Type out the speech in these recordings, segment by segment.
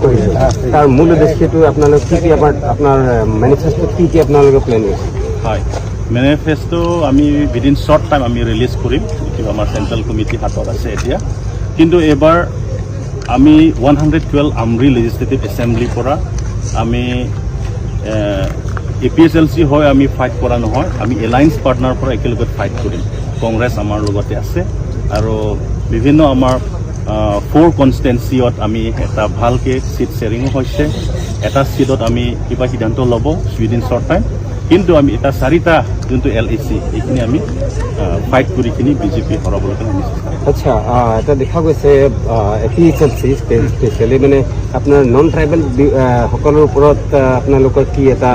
কৰিছে, তাৰ মূল উদ্দেশ্যটো আপোনালোক কি কি, আপোনাৰ মেনিফেষ্টত কি কি আপোনালোকে প্লেন কৰিছে? হয়, মেনিফেষ্টো আমি উইদিন শ্বৰ্ট টাইম আমি ৰিলিজ কৰিম। এইটো আমাৰ চেণ্ট্ৰেল কমিটি হাতত আছে এতিয়া। কিন্তু এইবাৰ আমি 112 আমৰি লেজিছলেটিভ এছেম্বলিৰ পৰা আমি এপিএছএলচি হয় আমি ফাইট কৰা নহয়, আমি এলায়েন্স পাৰ্টনাৰৰ পৰা একেলগে ফাইট কৰিম। কংগ্ৰেছ আমাৰ লগতে আছে আৰু বিভিন্ন আমাৰ ফ'ৰ কনষ্টিটুৱেঞ্চিত আমি এটা ভালকৈ ছিট শ্বেয়াৰিঙো হৈছে। এটা ছিটত আমি কিবা সিদ্ধান্ত ল'ব উইদিন শ্বৰ্ট টাইম। কিন্তু আমি এটা চাৰিটা যোনটো এলএচি, এইখিনি আমি ফাইট কৰি কিনি বিজেপি হৰাবলৈ কাৰণে আমি চেষ্টা কৰিম। আচ্ছা, এটা দেখা গৈছে এপিএইচএলচি স্পেচিয়েলি মানে আপোনাৰ নন ট্ৰাইবেল সকলৰ ওপৰত আপোনালোকৰ কি এটা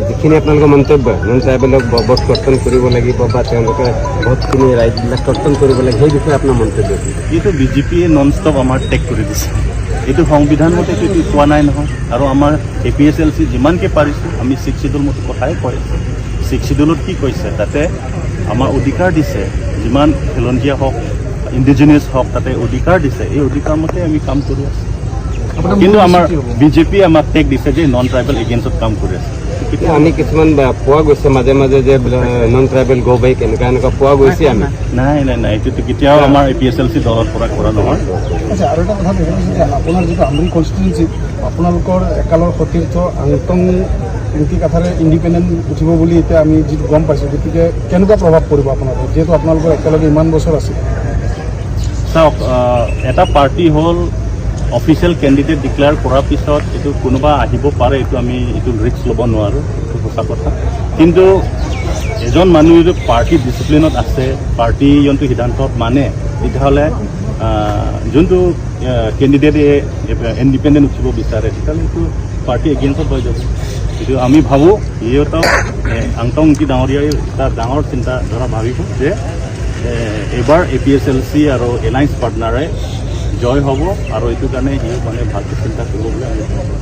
যিখিনি আপোনালোকৰ মন্তব্য, নন ট্ৰাইবেলক ভোট কৰ্তন কৰিব লাগিব বা তেওঁলোকে বহুতখিনি ৰাইটবিলাক কৰ্তন কৰিব লাগে, সেই বিষয়ে আপোনাৰ মন্তব্য কি? এইটো বিজেপিয়ে নন ষ্টপ আমাৰ টেগ কৰি দিছে। এইটো সংবিধান মতে এইটো কোৱা নাই নহয়। আৰু আমাৰ এপিএছএলচি যিমানকে পাৰিছোঁ, আমি ছিক্স চিডিউল মতে কথাই কৈ আছোঁ। ছিক্স চিডিউলত কি কৈছে? তাতে আমাৰ অধিকাৰ দিছে, যিমান খিলঞ্জীয়া হওক, ইণ্ডিজিনিয়াছ হওক, তাতে অধিকাৰ দিছে। এই অধিকাৰ মতে আমি কাম কৰি আছোঁ। কিন্তু আমাৰ বিজেপিয়ে আমাক টেগ দিছে যে নন ট্ৰাইবেল এগেইনষ্টত কাম কৰি আছে। এতিয়া আমি কিছুমান বা পোৱা গৈছে মাজে মাজে যে নন ট্ৰাইবেল গ' বেক, এনেকুৱা এনেকুৱা পোৱা গৈছে আমি। নাই নাই নাই, এইটোতো কেতিয়াও আমাৰ এপিএছএলচি দলৰ পৰা কৰা নহয়। আচ্ছা, আৰু এটা কথা দেখা গৈছে যে আপোনাৰ যিটো আমৰি কনষ্টিটুৱেঞ্চি, আপোনালোকৰ একালৰ সতীৰ্থ আংটং ইংতি কাথাৰে ইণ্ডিপেণ্ডেণ্ট উঠিব বুলি এতিয়া আমি যিটো গম পাইছোঁ, গতিকে কেনেকুৱা প্ৰভাৱ পৰিব আপোনালোকৰ, যিহেতু আপোনালোকৰ একেলগে ইমান বছৰ আছিল? চাওক, এটা পাৰ্টি হ'ল, অফিচিয়েল কেণ্ডিডেট ডিক্লেয়াৰ কৰাৰ পিছত এইটো কোনোবা আহিব পাৰে, এইটো আমি এইটো ৰিস্ক ল'ব নোৱাৰোঁ, এইটো সঁচা কথা। কিন্তু এজন মানুহ যদি পাৰ্টি ডিচিপ্লিনত আছে, পাৰ্টি যোনটো সিদ্ধান্তত মানে, তেতিয়াহ'লে যোনটো কেণ্ডিডেটে ইণ্ডিপেণ্ডেণ্ট উঠিব বিচাৰে, তেতিয়াহ'লে এইটো পাৰ্টি এগেইনষ্টত হৈ যাব। এইটো আমি ভাবোঁ, সিহঁতক আংটং ইংতি ডাঙৰীয়াই এটা ডাঙৰ চিন্তাধাৰা ভাবিব যে এইবাৰ এপিএছএলচি আৰু এলায়েন্স পাৰ্টনাৰে জয় হ'ব আৰু এইটো কাৰণে সি মানে ভালকৈ চিন্তা কৰিব বুলি আমি ভাবোঁ।